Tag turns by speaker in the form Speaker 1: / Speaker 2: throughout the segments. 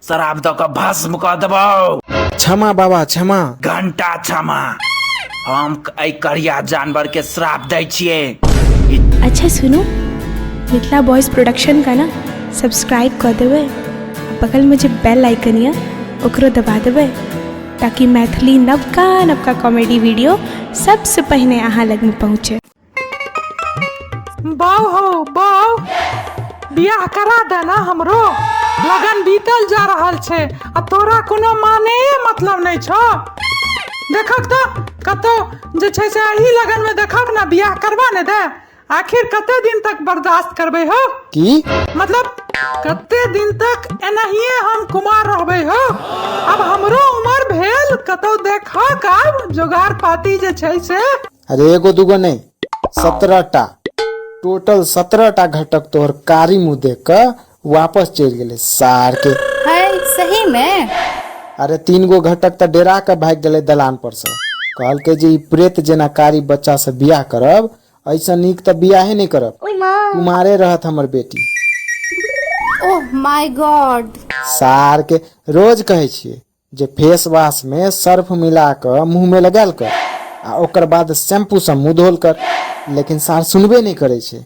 Speaker 1: शराब दऽ कऽ भस्म कऽ देबौ।
Speaker 2: क्षमा बाबा क्षमा।
Speaker 1: घंटा क्षमा। हम एहि करिया जानवर के श्राप दै छियै।
Speaker 3: अच्छा सुनू, मिथिला बॉयज प्रोडक्शन का ना सब्सक्राइब कऽ देबै आ बगलमे जे बेल आइकन यऽ ओकरो दबा देबै ताकि मैथिली नवका नवका कॉमेडी वीडियो सबसँ पहिने अहाँ लगमे पहुँचे।
Speaker 4: बाउ हौ बाउ, बियाह करा दे ना हमरो। लगन बीतल जा रहल छै आ तोरा कोनो माने मतलब नहि छौ। देखक तऽ कतौ जे छै से एही लगन में देखक ना, बियाह करबा ने दे। आखिर कते दिन तक बर्दाश्त करबै हो?
Speaker 2: की
Speaker 4: मतलब कते दिन तक एनाहिए हम कुमार रहबै हो? अब हमरो उमर भेल, कतौ देखक आब जोगार पाती जे छै से।
Speaker 2: अरे एगो दूगो नहीं, 17 टा, टोटल 17 टा घटक तोहर कारी मुंह देख के वापस चलि गेलै सार के।
Speaker 5: है सही में?
Speaker 2: अरे 3 गो घटक तऽ डेरा के भागि गेलै दलान पर से, कहलकै जे ई प्रेत जेना कारी बच्चा से बियाह करब, ऐसा नीक तऽ बियाहे नहीं करब, कुमारे रहत हमर बेटी।
Speaker 5: ओह my God.
Speaker 2: सार के रोज कहै छियै जे फेस वॉश में सर्फ मिला कऽ मुंह में लगायल कर आ ओकर बाद शैम्पू से मुंह धोल कर, लेकिन सार सुनबे नहीं करे छै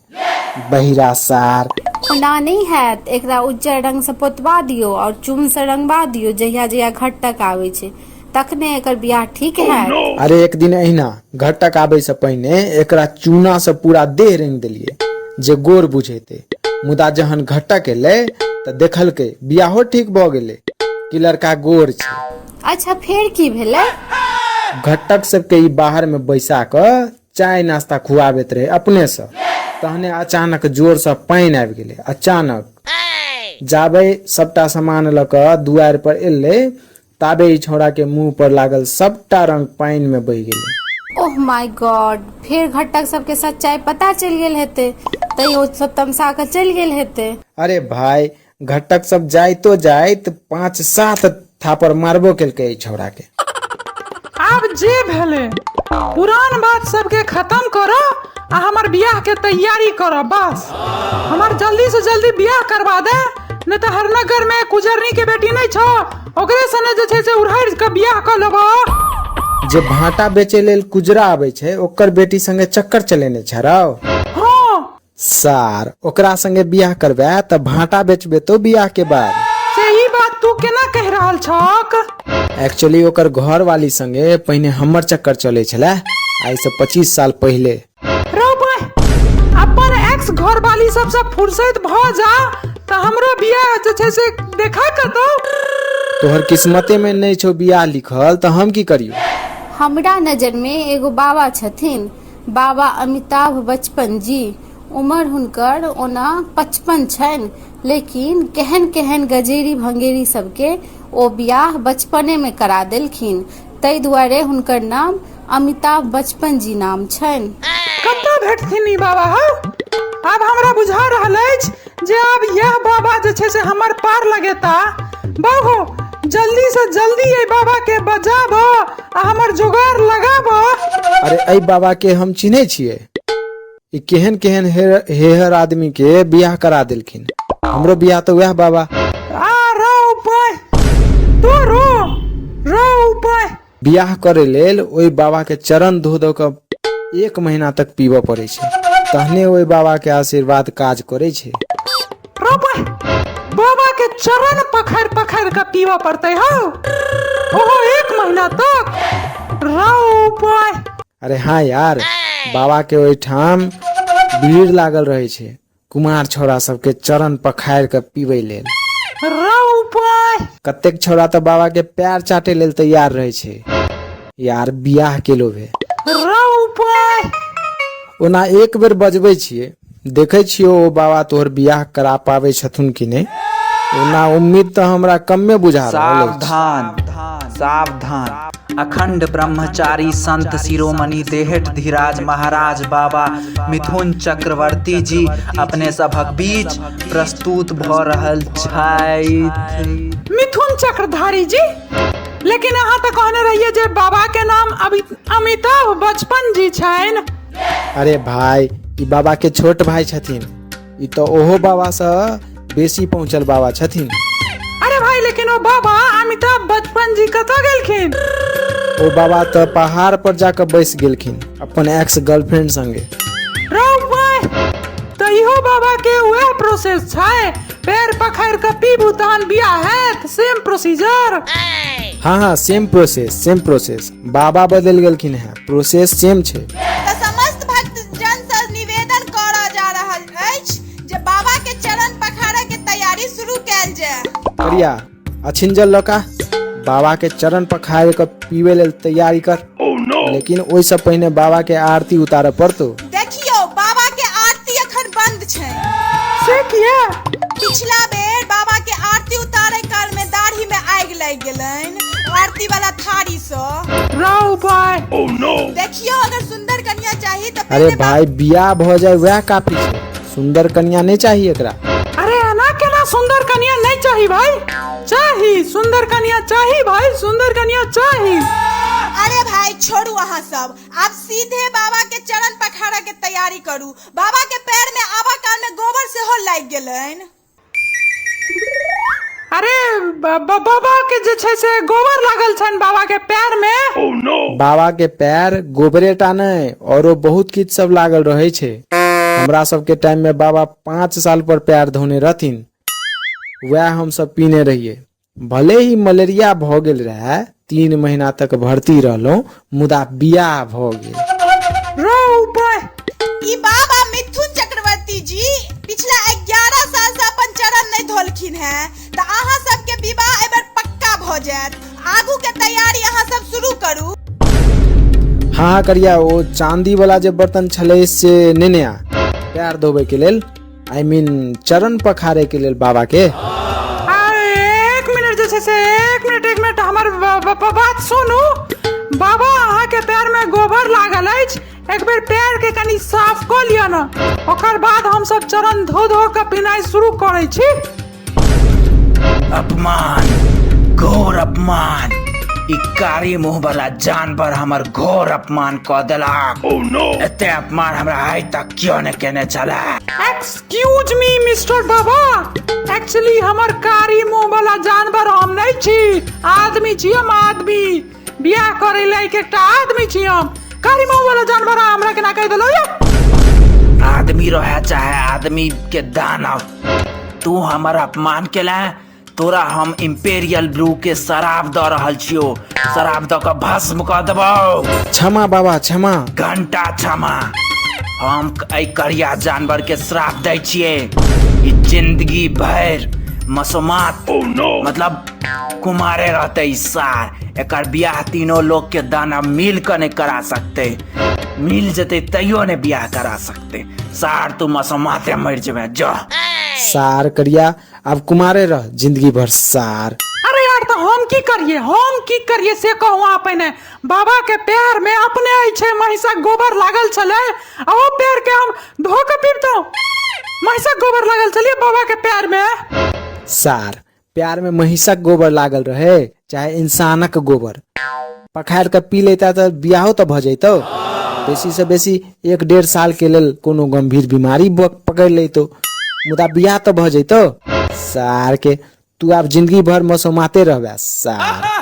Speaker 2: बहिरा सार।
Speaker 5: ओना नहीं हैत, एकरा उज्जर रंग से पोतवा दियो और चून से रंगवा दियो, जहिया जहिया घटक आवे छै तखने एकर बियाह ठीक हैत।
Speaker 2: अरे एक दिन अहिना घटक आबे से पहिने एकरा चूना से पूरा देह रंग देलिए जे गोर बुझेते, मुदा जहन घटक एलै तऽ देखलकै बियाहो ठीक भऽ गेलै कि लड़का गोर छै।
Speaker 5: अच्छा फेर की भेलै?
Speaker 2: घटक सबके ई बाहर में बैसा कऽ चाय नाश्ता खुआबैत रहे अपने से, तहने अचानक जोर से पानि आबि गेलै। अचानक जाबे सबटा सामान लऽ कऽ दुआरि पर एलै ताबे ई छौड़ा के मुंह पर लागल सबटा रंग पानि में बहि गेलै।
Speaker 5: ओह my God, फेर घटक सबके सच्चाई पता चलि गेल हेतै तै ओ सब तमसा कऽ चलि गेल हेतै।
Speaker 2: अरे भाई, घटक सब जाइतो जाइत 5-7 थापर मारबो केलकै एहि छौड़ा के।
Speaker 4: आब जे भेलै पुरान बात सबके खत्म करो आ हमर बियाह के तैयारी करो, बस हमर जल्दी से जल्दी बियाह करवा दे, नहीं तो हरनगर में कुजरनी के बेटी नहीं छो, ओकरे सने जे छै से उड़ारि के बियाह कऽ लेबो।
Speaker 2: जे भाटा बेचे लेल कुजरा आबै छै ओकर बेटी संगे चक्कर चलेने छै रौ।
Speaker 4: हाँ।
Speaker 2: सार ओकरा संगे बियाह करबे त भाटा बेचबे तो बियाह के बाद।
Speaker 4: से ई बात तू केना कहि रहल छक?
Speaker 2: एक्चुअली ओकर घर वाली संगे पहिने हमर चक्कर चले छले, आइ से 25 साल पहिले।
Speaker 4: रौ बह, अपन एक्स घर वाली सबसे फुर्सत भ जा त हमरो बियाह जे छै से देखा कतौ।
Speaker 2: तोहर किस्मते में नहीं छौ बियाह लिखल त हम की करियो?
Speaker 5: हमरा नजर में एगो बाबा छथिन, बाबा अमिताभ बच्चन जी। उमर हुनकर ओना 55 छनि, लेकिन केहन केहन गजेरी भंगेरी सबके ओ बियाह बचपने में करा देलखिन, ताहि दुआरे हुनकर नाम अमिताभ बच्चन जी नाम छनि।
Speaker 4: कतऽ भेटथिन ई बाबा हौ? आब हमरा बुझा रहल अछि जे आब यह बाबा जे छै से हमर पार लगेता। बाबू जल्दी से जल्दी एहि बाबा के बजाब आ हमर जोगार लगाब।
Speaker 2: अरे एहि बाबा के हम चिन्है छियै, ई केहन केहन हेहर आदमी के बियाह करा देलखिन, हमरो बियाह तऽ वएह बाबा।
Speaker 4: आ रौ उपाय तो रो रौ उपाय।
Speaker 2: बियाह करे लेल ओहि बाबा के चरण धो धो के 1 महीना तक पीबऽ पड़ै छै, तहने ओहि बाबा के आशीर्वाद काज करै छै।
Speaker 4: रौ बा, बाबा के चरण पखड़ पखड़ के पीबऽ पड़तै हौ, ओहो 1 महीना तक। रौ बा।
Speaker 2: अरे हाँ यार, बाबा के ओहिठाम भीड़ लागल रहै छै कुमार छौड़ा सबके चरण पखारि के पीबै लेल।
Speaker 4: रौ बा।
Speaker 2: कतेक छौड़ा तऽ बाबा के पैर चाटे लेल तैयार रहै छै यार, बियाह के लोभे।
Speaker 4: रौ बा।
Speaker 2: ओना एक बेर बजबै छियै, देखै छियौ ओ बाबा तोहर बियाह करा पाबै छथुन कि नहि। ओना उम्मीद तऽ हमरा कम्मे बुझा रहल अछि।
Speaker 1: सावधान सावधान, अखंड ब्रह्मचारी संत शिरोमणि देहठ धीराज महाराज बाबा मिथुन चक्रवर्ती जी अपने सभक बीच प्रस्तुत भऽ रहल छथि।
Speaker 4: मिथुन चक्रधारी जी, लेकिन अहाँ तऽ कहने रहियै जे बाबा के नाम अमिताभ बच्चन जी छनि।
Speaker 2: अरे भाई, ई बाबा के छोट भाई छथिन, ई तऽ ओहो बाबा से बेसी पहुँचल बाबा छथिन।
Speaker 4: अरे भाई, भाई, लेकिन ओ बाबा अमिताभ बच्चन जी कतऽ गेलखिन?
Speaker 2: ओ बाबा तऽ पहाड़ पर जाकऽ बैस गेलखिन अपन एक्स गर्लफ्रेंड संगे।
Speaker 4: रौ भाई, तऽ इहो बाबा के उएह प्रोसेस छै, पैर पखारि कऽ पीबू तहन बियाह हैत, सेम प्रोसीजर।
Speaker 2: हाँ हाँ, सेम प्रोसेस, सेम प्रोसेस। बाबा बदलि गेलखिन हेँ, प्रोसेस सेम छै।
Speaker 6: तऽ समस्त भक्तजन सँ निवेदन करऽ जा रहल अछि जे बाबा के चरण पखारऽ के तैयारी शुरू कयल जाय।
Speaker 2: करिया अछिंजल लऽ कऽ बाबा के चरण पखारि कऽ पीबै लेल तैयारी कर, लेकिन ओहिसँ पहिने बाबा के आरती उतारऽ पड़तौ।
Speaker 6: देखियौ, बाबा के आरती अखन बंद छै।
Speaker 4: से किया?
Speaker 6: पिछला बेर बाबा के आरती उतारे काल में दाढ़ी में आगि लागि गेलनि आरती वाला थारी सँ।
Speaker 4: रौ भाई।
Speaker 6: देखियौ, अगर सुंदर कन्या चाही तऽ
Speaker 2: अरे
Speaker 6: पहिले
Speaker 2: भाई, बियाह भऽ जाय वएह काफी छै, सुंदर कन्या नहि चाही एकरा।
Speaker 4: अरे एना केना सुंदर कन्या नहीं चाही भाई? चाही, सुंदर कन्या चाही भाई, सुंदर कन्या चाही।
Speaker 6: अरे भाई छोड़ू अहाँ सब, आब सीधे बाबा के चरण पखारऽ के तैयारी करू। बाबा के पैर में आबा काल में गोबर सेहो लागि गेलनि।
Speaker 4: अरे बाबा के जे छै से गोबर लागल छनि बाबा के पैर में।
Speaker 2: बाबा के पैर गोबरे टा नहि, औरो बहुत किछु सब लागल रहै छै। हमरा सबके टाइम में बाबा 5 साल पर पैर धोने रहथिन, वएह हम सब पीने रहियै। भले ही मलेरिया भऽ गेल रहै, 3 महीना तक भर्ती रहलहुँ, मुदा बियाह भऽ गेल।
Speaker 4: रौ भाई।
Speaker 6: ई बाबा मिथुन चक्रवर्ती जी पिछला 11 साल से अपन चरण नहि धोलखिन हैं, तऽ अहाँ सबके विवाह एहि बेर पक्का भऽ जायत। आगू के तैयारी अहाँ सब शुरू करू।
Speaker 2: हाँ हाँ करिया, ओ चांदी वाला जे बर्तन छलै से नेने आ, पैर धोबै के लेल, I mean चरण पखारे के लेल बाबा के।
Speaker 4: एक मिनट जे छै से, एक मिनट, एक मिनट, हमर बात सुनू। बाबा अहाँके पैर में गोबर लागल अछि, एक बेर पैर के कनि साफ कऽ लिअ ने, ओकर बाद हमसब चरण धो धो कऽ पिनाइ शुरू करै छी।
Speaker 1: अपमान, घोर अपमान। ई कारी मुंह वाला जानवर हमर घोर अपमान कऽ देलक। एते अपमान हमरा आइ तक क्यों ने केने छले।
Speaker 4: एक्सक्यूज मी मिस्टर बाबा, एक्चुअली हमर कारी मुंह वाला जानवर हम नहीं छी, आदमी छी हम, आदमी। बियाह करे लायक एकटा आदमी छी हम। कारी मुंह वाला जानवर अहाँ हमरा केना कहि देलहुँ यौ?
Speaker 1: आदमी रहे चाहे आदमी के दानव, तू हमर अपमान केला, तोरा हम इम्पेरियल ब्लू के शराब दऽ रहल छियो, शराब दऽ कऽ भस्म कऽ देबौ।
Speaker 2: क्षमा बाबा क्षमा।
Speaker 1: घंटा क्षमा। हम एहि करिया जानवर के श्राप दै छियै, ई जिंदगी भरि मसोमात, मतलब कुमारे रहते ई सार। एकर बियाह तीनों लोग के दाना मिल कऽ नहि करा सकते, मिल जेतै तैयो नहि बियाह करा सकते। सार तू मसोमाते मरि जेबे जा।
Speaker 2: सार करिया, आब कुमारे रह जिंदगी भर सार।
Speaker 4: अरे यार, तऽ हम की करिए, हम की करिए से कहू अहाँ पहिने। बाबा के पैर में अपने अछि महिषक गोबर लागल छलै, आ ओ पैर के हम धो के पीबतहुँ? महिषक गोबर लागल छलै बाबा के पैर में।
Speaker 2: सार, प्यार में महिषक गोबर लागल रहे चाहे इंसानक गोबर, पखारि कऽ पी लेता तऽ बियाहो तऽ भऽ जैतौ। बेसी से बेसी 1-1.5 साल के लेल कोनो गंभीर बीमारी पकड़ि लेतौ, मुदा बियाह तऽ भऽ जैतौ। सार के तू आब जिंदगी भर मसोमाते रहबे सार।